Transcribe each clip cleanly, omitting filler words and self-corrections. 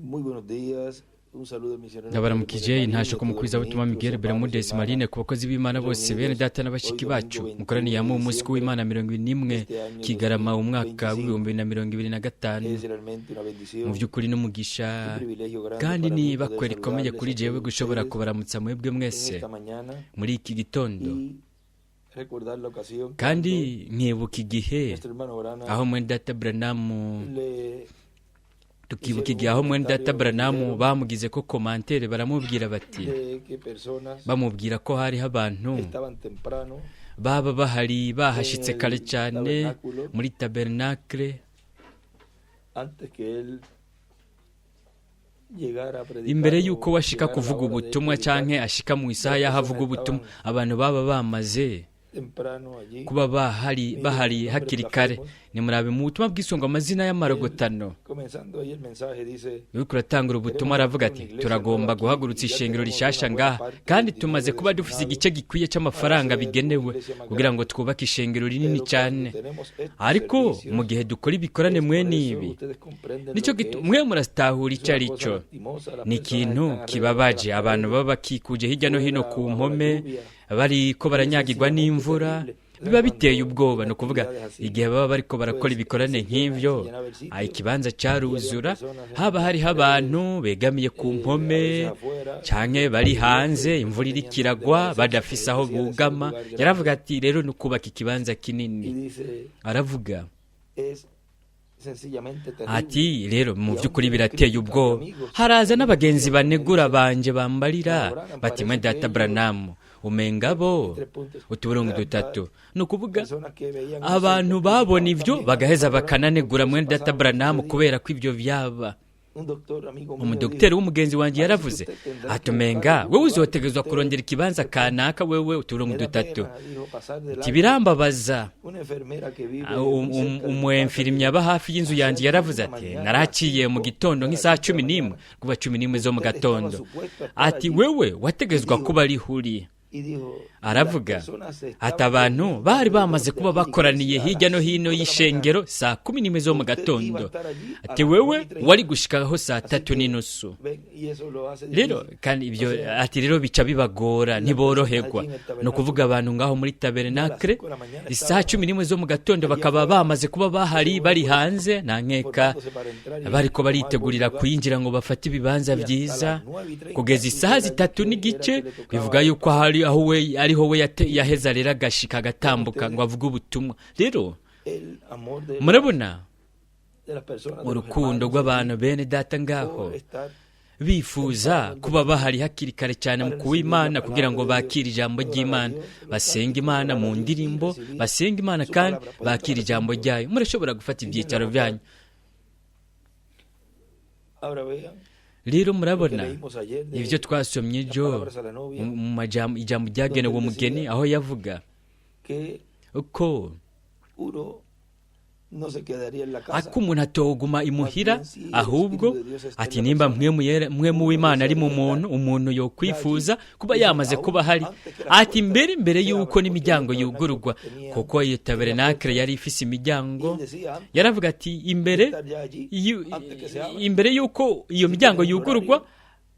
Muy buenos días. Un saludo misionero. Ndabaramukije intasho ko mukwiza butumwa Miguel Bermudez Marine ku bakozi b'Imana bose, bene data na bashiki bacu mukoraniye hamwe umunsi w'Imana 71 Kigarama, umwaka w'2025. Es realmente una bendición. Mu by'ukuri n'umugisha Un privilegio grande kandi para ni mí poder ibakwe rikomeye saludarles kuri a jewe todos gushobora ustedes kubaramutsa mwebwe en mwese esta mañana muri iki gitondo y recordar la ocasión kandi nkibuka igihe cuando nuestro hermano Branham aho mwene data Branham le tukibuka igihe aho mwene data Branham bamugize ko commentaire, baramubwira bati de que personas bamubwira ko hariho abantu estaban temprano baba bahari, bahashitse kare cyane muri tabernacle antes que él llegara a predicar imbere o y'uko we ashika llegara la kuvuga hora de ubutumwa predicar, canke ashika mu isaha y'aho avuga ubutumwa, abantu baba bamaze temprano allí kuba bahari hakiri kare. Nimurabe mu butumwa bw'isonga amazina y'amarogotano. Comenzando ahí el mensaje, dice: Uriko uratangura ubutumwa, aravuga ati: "Turagomba guhagurutsa ishengero rishasha ngaha, kandi tumaze kuba dufise igice gikwiye c'amafaranga bigenewe kugira ngo twubake ishengero rinini cyane. Ariko mu gihe dukora ibikorane mwene ibi, nicyo gituma mwe muratahura icyo ari cyo. Ni ikintu kibabaje, abantu baba bakikuje hirya no hino ku mpome, bariko baranyagirwa n'imvura, biba biteye ubwoba." Ni ukuvuga igihe baba bariko barakora ibikorane nk'ivyo, ikibanza caruzura, haba hariho abantu begamiye ku mpome canke bari hanze, imvura iriko iragwa, badafise aho bugama. Yaravuga ati: "Rero ni ukubaka ikibanza kinini." Y dice: Aravuga "Es sencillamente terrible." ati: "Rero mu by'ukuri birateye ubwoba. Haraza n'abagenzi banegura banje, bambarira bati: 'Mwe data Branham, umenga bo utuburungu dutatu.'" Ni ukuvuga abantu babona ibyo bagaheza bakananegura mwene data Branham kubera ko ibyo byaba. Umudogiteri w'umugenzi wanjye yaravuze ati: "Umenga wewe uzotegerezwa kurondera ikibanza kanaka wewe." Uturongo dutatu. Ati: "Birambabaza." Umu infirmier aba hafi y'inzu yanjye yaravuze ati: "Naraciye mu gitondo nk'isaha 11, kuba 11 zo mu gatondo." Ati: "Wewe wategezwa kuba ari uri." Aravuga ati: "Abantu bari bamaze kuba bakoraniye hirya no hino y'ishengero saa 11 zo mu gatondo." Ati: "Wewe wari gushikaho saa 3:30." Rero kandi ibyo, ati rero bica bibagora, ntiboroherwa. Ni ukuvuga abantu ngaho muri tabernacle isaha 11 zo mu gatondo bakaba bamaze kuba bahari, bari hanze, nta nkeka bariko baritegurira kwinjira ngo bafate ibibanza byiza, kugeza isaha 3:30, bivuga yuko hari aho we ariho we yaheza rero agashika, agatambuka ngo avuge ubutumwa. Rero murabona urukundo rw'abantu bene data ngaho, bifuza kuba bahari hakiri kare cyane mu kuw'Imana kugira ngo bakire ijambo ry'Imana, basenga Imana mu ndirimbo, basenga Imana kandi bakire ijambo ryayo. Murashobora gufata ibyicaro byanyu. Rero murabona ibyo twasomye ejo mu ijambo ryagenewe umugeni, aho yavuga ko ako umuntu atoguma imuhira, ahubwo ati nimba mwe w'Imana ari mu muntu, umuntu yokwifuza kuba yamaze kuba ahari, ati mbere y'uko n'imiryango yugururwa, kuko iyo tabernacle yari ifise imiryango. Yaravuga ati imbere y'uko iyo miryango yugururwa,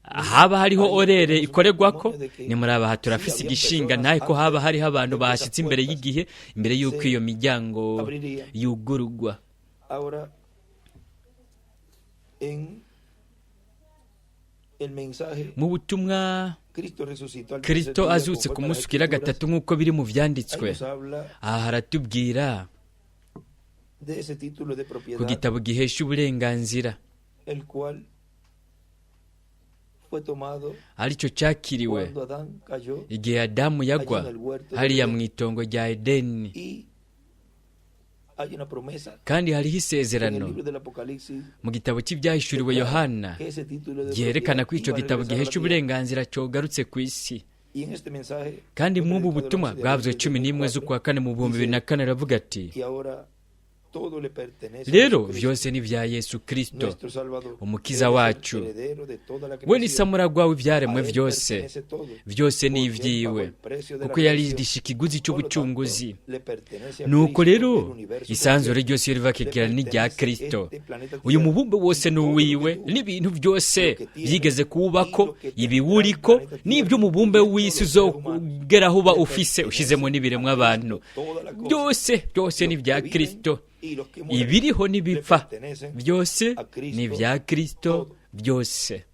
haba hariho horaire ikorerwako. Nimuraba aha turafise igishinga ntahe ko haba hariho abantu bahashyitse imbere y'igihe, imbere y'uko iyo miryango yugururwa. Ahora, en el mensaje Mu butumwa Cristo resucitó al tercer Kristo día, azutse ku conforme a las munsi ugira Escrituras, gatatu nk'uko biri mu vyanditswe, ahí nos habla aha haratubwira de ese título de ku propiedad, gitabo gihesha uburenganzira, el cual fue tomado aricyo cyakiriwe cuando Adán cayó igihe Adamu yagwa allí en el huerto de hariya Edén. mu itongo rya Edeni. Y hay una promesa Kandi hariho en el isezerano libro del Apocalipsis mu gitabo cy'ibyahishuriwe Yohana que ese título de ryerekana propiedad ko icyo iba a gitabo regresar a la gihesha tierra. uburenganzira cyogarutse ku isi. Y en este mensaje Kandi fue mw'ubu predicado el butumwa 11 de bwavuzwe abril del 11 2004, z'ukwa kane mu 2004, aravuga ati y ahora Rero vyose ni vya Yesu Kristo, umukiza wacu. We ni samuragwa w'ivyaremwe vyose, vyose ni ivyiwe, kuko yaririsha ikiguzi c'ubucunguzi. Nuko rero isanzure ryose iyo riva kigera ni rya Kristo. Uyu mubumbe wose ni uwiwe, n'ibintu byose byigeze kuwubako, ibiwuriko n'iby'umubumbe w'isi uzogeraho uba ufise, ushizemo n'ibiremwa abantu, byose byose ni vya Kristo. Ibiriho n'ibipfa byose ni vya Kristo byose.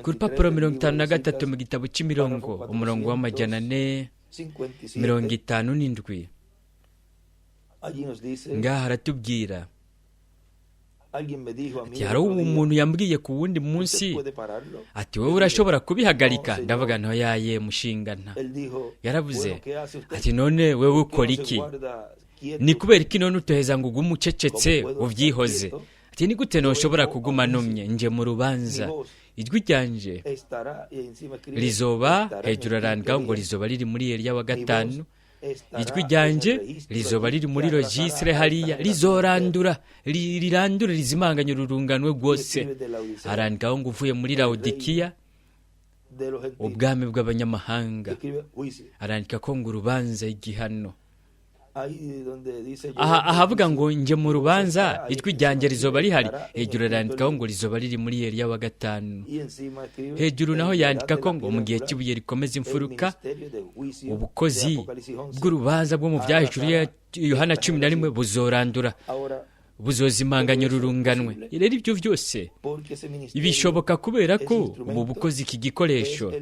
Ku rupapuro 53 mu gitabo cy'imirongo, umurongo wa 457, ngaha haratubwira ati: "Hari umuntu yambwiye ku wundi munsi ati: 'Wowe urashobora kubihagarika?' Ndavuga: 'Ntoyaye mushingana.' Yaravuze ati: 'None wewe ukora iki? Ni kubera iki none utoheza ngo ugume ucecetse ubyihoze?' Ati: 'Ni gute ntushobora kuguma numye? Nje mu rubanza, ijwi ryanje rizoba hejuru.' Arandikaho ngo rizoba riri muri Eliya wa gatanu. Ijwi ryanjye rizoba riri muri registre hariya, rizorandura, rirandura, rizimanganya ururunganwe rwose. Arandikaho ngo uvuye muri Lawodikiya, ubwami bw'abanyamahanga. Arandika ko ngo urubanza, igihano. Aha ahavuga ngo nje mu rubanza, ijwi ryanjye rizoba rihari. Hejuru arandikaho ngo rizoba riri muri Eliya wa gatanu. Hejuru naho yandika ko ngo mu gihe cy'ibuye rikomeza imfuruka, ubukozi bw'urubanza bwo mu byahejuru ya Yohana 11 buzorandura, buzozimanganya ururunganwe. Rero ibyo byose bishoboka kubera ko ubu bukozi, iki gikoresho,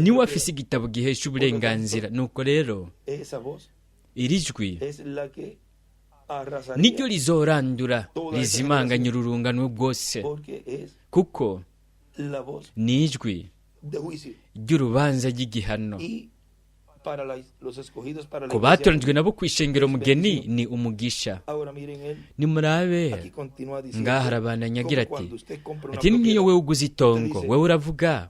niwe afise igitabo gihesha uburenganzira. Nuko rero iri jwi niryo rizorandura, rizimanganya ururunganwe rwose, kuko ni ijwi ry'urubanza ry'igihano. Ku batoranijwe nabo ku ishengero mugeni ni umugisha. Nimurabe ngaha arabandanya agira ati: "Ni nk'iyo wewe uguze itongo, wewe uravuga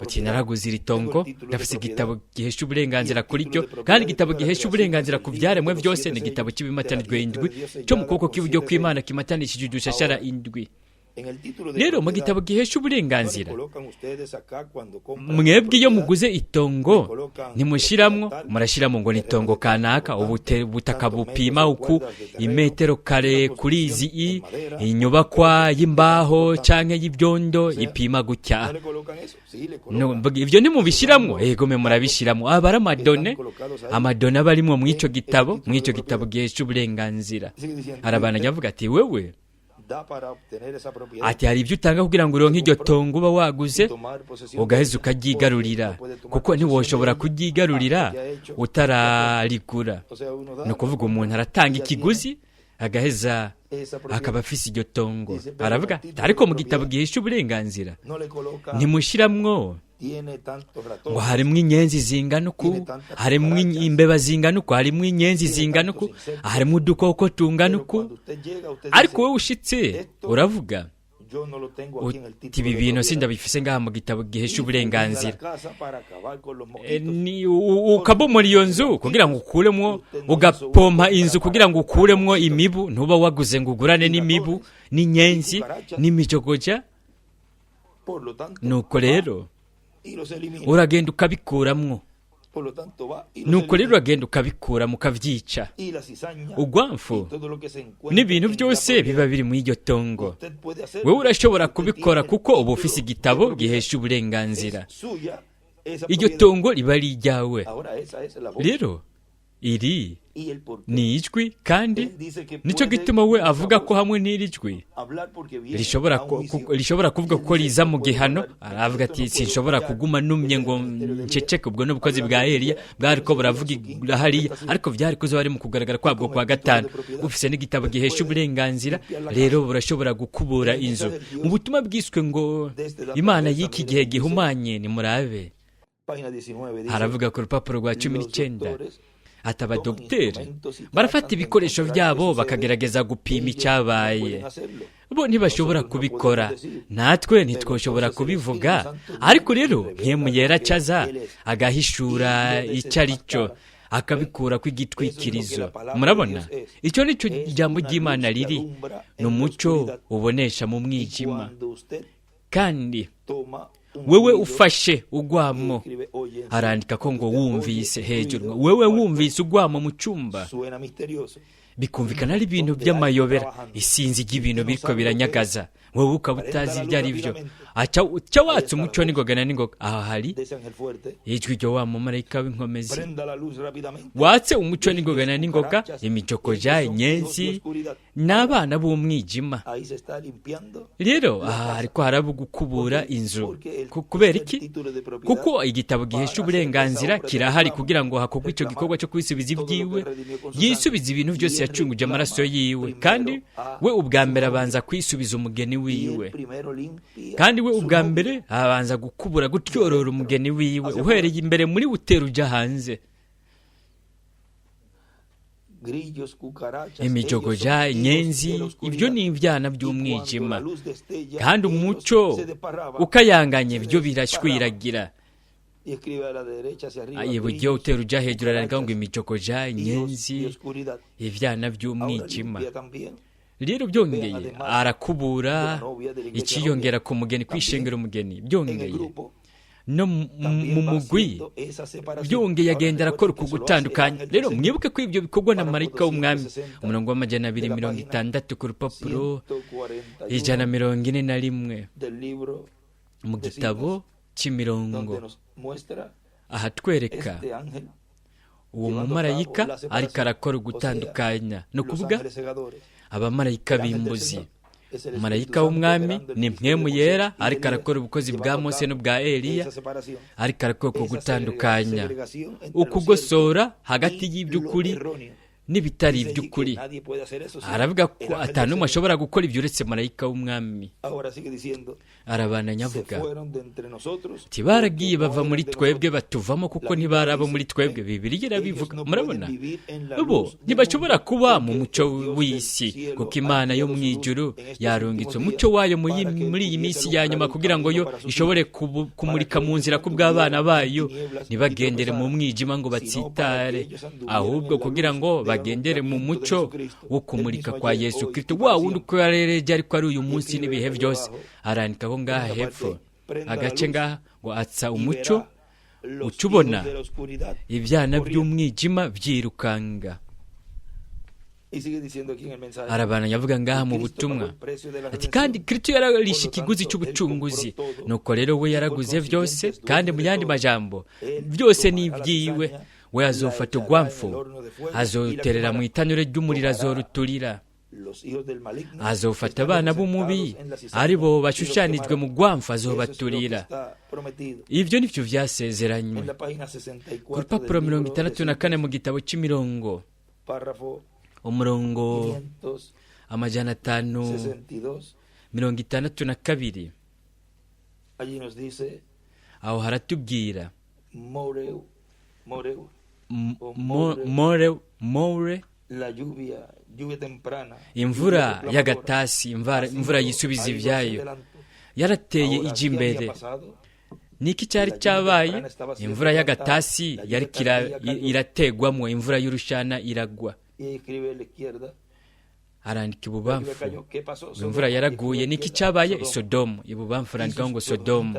uti: 'Naraguze iri tongo, ndafise igitabo gihesha uburenganzira kuri ryo.' Kandi igitabo gihesha uburenganzira ku byaremwe byose ni igitabo cy'ibimatanijwe indwi cyo mu kuboko kw'iburyo kw'Imana, kimatanishije udushashara indwi. Rero mu gitabo gihesha uburenganzira, mwebwe iyo muguze itongo ntimushiramwo, murashiramo ngo ni itongo kanaka, ubutaka bupima uku, imetero kare kuri izi, inyubakwa y'imbaho canke y'ibyondo ipima gutya. No, ibyo ntimubishiramwo? Yego me, murabishiramwo. Aba ari amadonnées, amadonnées aba arimwo mw'ico gitabo gihesha uburenganzira. Arabandanya avuga ati: "Wewe," ati, "hari ibyo utanga kugira ngo uronke iryo tongo uba waguze, ugaheza ukaryigarurira, kuko ntiwoshobora kuryigarurira utararigura." Ni ukuvuga umuntu aratanga ikiguzi, agaheza akaba afise iryo tongo. Aravuga ati: "Ariko mu gitabo gihesha uburenganzira ntimushiramwo ngo harimwo inyenzi zingana uku, harimwo imbeba zingana uku, harimwo inyenzi zingana uku, harimwo udukoko tungana uku. Ariko wowe ushitse uravuga uti: 'Ibi bintu sindabifise ngaha mu gitabo gihesha uburenganzira.' Ni ukabomora iyo nzu kugira ngo ukuremwo, ugapompa inzu kugira ngo ukuremwo imibu. Ntuba waguze ngo ugurane n'imibu n'inyenzi n'imijogoja. Nuko rero uragenda ukabikuramwo. Nuko rero uragenda ukabikuramo, ukabyica, ugwamfu n'ibintu byose biba biri muri iryo tongo. Wowe urashobora kubikora kuko uba ufise igitabo gihesha uburenganzira. Iryo tongo riba ari iryawe. Rero iri ni ijwi, kandi nicyo gituma we avuga ko hamwe n'iri jwi rishobora kuvuga ko riza mu gihano. Aravuga ati: 'Sinshobora kuguma numye ngo nceceke.' Ubwo n'ubukozi bwa Eliya bwari ko buravuga hariya, ariko byari kuzoba ari mu kugaragara kwabwo kwa gatanu. Bufise n'igitabo gihesha uburenganzira, rero burashobora gukubura inzu. Mu butumwa bwiswe ngo Imana y'iki gihe gihumanye, nimurabe, haravuga ku rupapuro rwa 19 ati: "Abadogiteri barafata ibikoresho byabo bakagerageza gupima icyabaye. Bo ntibashobora kubikora, natwe ntitwoshobora kubivuga. Ariko rero Mpwemu Yera acaza agahishura icyo ari cyo." akabikura kw'igitwikirizo. Murabona, icyo ni cyo ijambo ry'Imana riri, ni umuco ubonesha mu mwijima. Kandi wewe ufashe ugwamo, arandika ko ngo wumvise hejuru, wewe wumvise ugwamo mu cyumba, bikumvikana ari ibintu by'amayobera, isinzi ry'ibintu biriko biranyagaza, wowe ukaba utazi ibyo ari byo. Aca watse umuco n'ingoga na n'ingoga. Aha hari ijwi ryo wa mumarayika w'inkomezi, watse umuco n'ingoga na n'ingoga, imijokoja, inyenzi n'abana b'umwijima. Rero aha hariko haraba gukubura inzu. Kubera iki? Kuko igitabo gihesha uburenganzira kirahari kugira ngo hakorwe icyo gikorwa cyo kwisubiza ibyiwe, yisubiza ibintu byose yacunguje amaraso yiwe. Kandi we ubwa mbere abanza kwisubiza umugeni wiwe, kandi we ubwa mbere abanza gukubura, gutyorora umugeni wiwe, uhereye imbere muri utera ujya hanze. Imijogoja, inyenzi, ibyo ni ibyana by'umwijima, kandi umuco ukayanganye byo birashwiragira. Iburyo utera ujya hejuru arandika ngo imijogoja, inyenzi, ibyana by'umwijima. Rero byongeye arakubura ikiyongera ku mugeni, kwishengera umugeni, byongeye no mu mugwi, byongeye agenda arakora uku gutandukanya. Rero mwibuke ko ibyo bikorwa na marayika w'umwami. Umurongo wa 260 ku rupapuro 141 mu gitabo cy'imirongo, ahatwereka uwo mumarayika ariko arakora ugutandukanya, ni ukuvuga abamarayika b'imbuzi. Marayika w'umwami ni mpwemu yera, ariko arakora ubukozi bwa Mose n'ubwa Eliya, ariko arakora uko gutandukanya, ukugosora hagati y'iby'ukuri n'ibitari iby'ukuri. Aravuga ko atanumwe ashobora gukora ibyo uretse marayika w'umwami. Arabananya avuga ati baragiye bava muri twebwe, batuvamo kuko ntibari abo muri twebwe. Bibiliya irabivuga. Murabona, bo ntibashobora kuba mu mucyo w'isi, kuko Imana yo mu ijuru yarungitse umucyo wayo muri iyi minsi ya nyuma, kugira ngo yo ishobore kumurika mu nzira kubw'abana bayo, ntibagendere mu mwijima ngo batsitare, ahubwo kugira ngo bagendere mu mucyo wo kumurika kwa Yesu Kristo, wa wundi uko yarereje ariko ari uyu munsi n'ibihe byose. Arandika ko ngaha hepfo agace ngaha ngo atsa umucyo, ucubona ibyana by'umwijima byirukanga. Arabana yavuga ngaha mu butumwa ati kandi Kristo yararishe ikiguzi cy'ubucunguzi, nuko rero we yaraguze byose, kandi mu yandi majambo byose ni ibyiwe. We azofata urwamfu azoterera mu itanure ry'umuriro, azoruturira. Azofata abana b'umubi ari bo bashushanijwe mu rwamfu, azobaturira. Ibyo nibyo byasezeranywe. Ku rupapuro 64 mu gitabo cy'imirongo, umurongo 562, aho haratubwira more imvura y'agatasi, imvura yisubiza ibyayo, yarateye ijya imbere. Niki cyari cyabaye? Imvura y'agatasi yari irategwamo, imvura y'urushana iragwa. Arandika ibubamfu imvura yaraguye. Niki cyabaye? Sodomu. Ibubamfu arandikaho ngo Sodomu.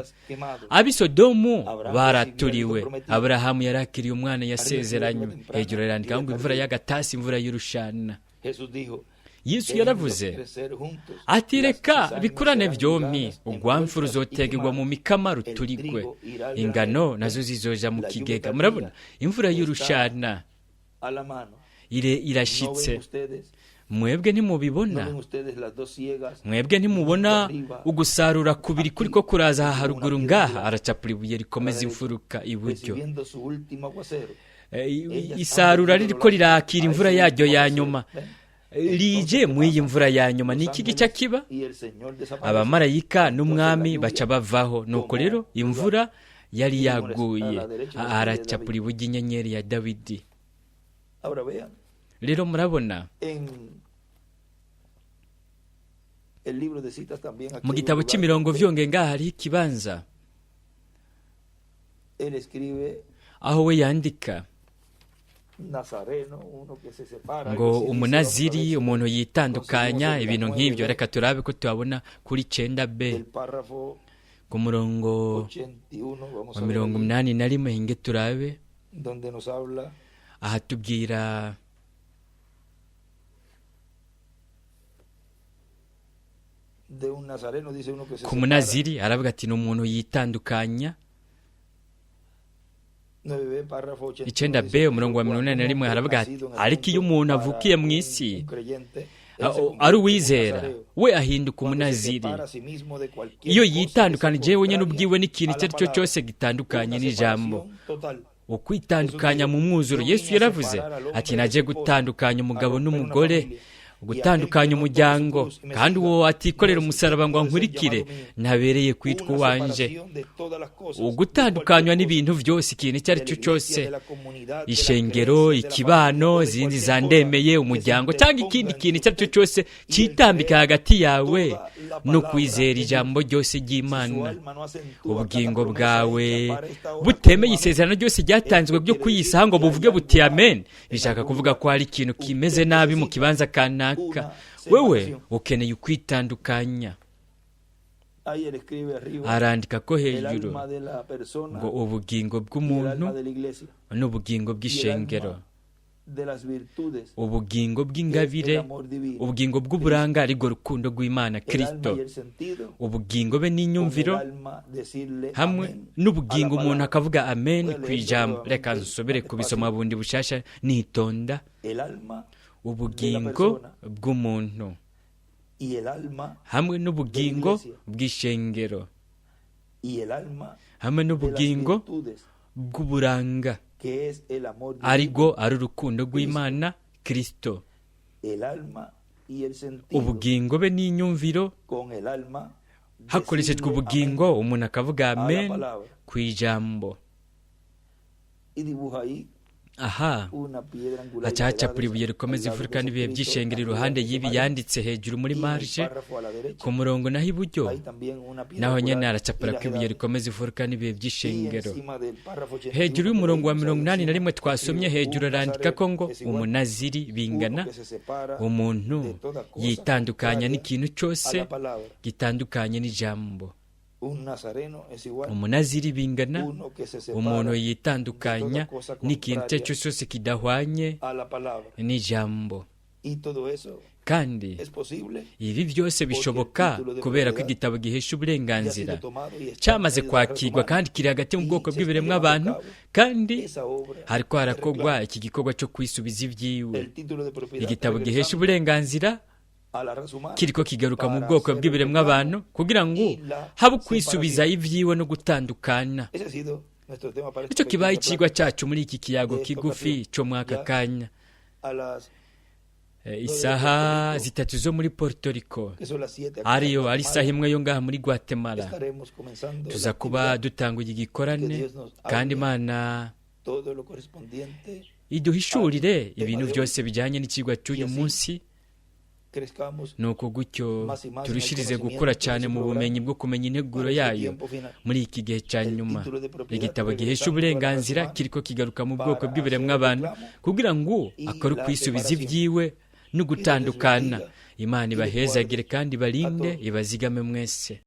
Ab'i Sodomu baraturiwe. Aburahamu yarakiriye umwana yasezeranywe. Hejuru arandikaho ngo imvura y'agatasi, imvura y'urushana. Yesu yaravuze ati reka bikurane byombi, urwamfu ruzotegerwa mu mikama ruturigwe, ingano nazo zizoja mu kigega. Murabona imvura y'urushana irashitse. Mwebwe ntimubibona, mwebwe ntimubona ugusarura kubiri kuri ko kuraza aha haruguru ngaha. Aracapura ibuye rikomeza imfuruka iburyo. Isarura ririko rirakira imvura yaryo ya nyuma, rije mu iyi mvura ya nyuma. Ni iki gica kiba? Abamarayika n'umwami baca bavaho. Nuko rero imvura yari yaguye. Aracapura iburyo inyenyeri ya Dawidi. Rero murabona mu gitabo cy'imirongo vyongeye ngaha hariho ikibanza aho we yandika Ngo umunaziri, umuntu yitandukanya, ibintu nk'ibyo. Reka turabe ko tuhabona kuri 9b ku murongo wa 81. Hinge turabe aha tubwira ku munaziri, aravuga ati ni umuntu yitandukanya. 9b umurongo wa 81 aravuga ati ariko iyo umuntu avukiye mu isi ari uwizera, we ahinduka umunaziri iyo yitandukanije wenyine ubwiwe n'ikintu icyo ari cyo cyose gitandukanye n'ijambo. Ukwitandukanya mu mwuzuro. Yesu yaravuze ati naje gutandukanya umugabo n'umugore, gutandukanya umuryango, kandi uwo atikorera umusaraba ngo ankurikire ntabereye kwitwa uwanje. Ugutandukanywa n'ibintu byose, ikintu icyo ari cyo cyose, ishengero, ikibano, izindi zandemeye, umuryango, cyangwa ikindi kintu icyo ari cyo cyose cyitambika hagati yawe no kwizera ijambo ryose ry'Imana. Ubugingo bwawe butemeye isezerano ryose ryatanzwe ryo kuyisaha ngo buvuge buti amen, bishaka kuvuga ko hari ikintu kimeze nabi mu kibanza kanaka. Wewe ukeneye ukwitandukanya. Arandika ko hejuru ngo ubugingo bw'umuntu n'ubugingo bw'ishengero, ubugingo bw'ingabire, ubugingo bw'uburanga aribwo rukundo rw'Imana Kristo, ubugingo be n'inyumviro, hamwe n'ubugingo umuntu akavuga amen ku ijambo. Reka nsubire kubisoma bundi bushasha nitonda. Ubugingo bw'umuntu hamwe n'ubugingo bw'ishengero hamwe n'ubugingo bw'uburanga aribwo ari urukundo rw'Imana Kristo, ubugingo be n'inyumviro, hakoreshejwe ubugingo umuntu akavuga amen ku ijambo. Aha acacapura ibuye rikomeza imfuruka n'ibihe by'ishengero iruhande y'ibi yanditse hejuru muri marge ku murongo, naho iburyo naho nyene aracapura ko ibuye rikomeza imfuruka n'ibihe by'ishengero. Hejuru y'umurongo wa 81 twasomye hejuru arandika ko ngo umunaziri bingana umuntu yitandukanya n'ikintu cyose gitandukanye n'ijambo. Umunaziri bingana umuntu yitandukanya n'ikintu icyo ari cyo cyose kidahwanye n'ijambo. Kandi ibi byose bishoboka kubera ko igitabo gihesha uburenganzira cyamaze kwakirwa kandi kiri hagati mu bwoko bw'ibiremwa abantu, kandi hariko harakorwa iki gikorwa cyo kwisubiza ibyiwe. Igitabo gihesha uburenganzira kiriko kigaruka mu bwoko bw'ibiremwa abantu kugira ngo habe ukwisubiza ibyiwe no gutandukana. Nicyo kibaye ikigwa cyacu muri iki kiyago kigufi cyo mwaka kanya. Isaha 3 zo muri Puerto Rico, ariyo ari isaha 1 yo ngaha muri Guatemala, tuza kuba dutanguye igikorane, kandi Imana iduhishurire ibintu byose bijyanye n'ikigwa cy'uyu munsi. Nuko gutyo turushirize gukura cyane mu bumenyi bwo kumenya integuro yayo muri iki gihe cya nyuma. Igitabo gihesha uburenganzira kiriko kigaruka mu bwoko bw'ibiremwa abantu kugira ngo akore ukwisubiza ibyiwe no gutandukana. Imana ibahezagire kandi ibarinde, ibazigame mwese.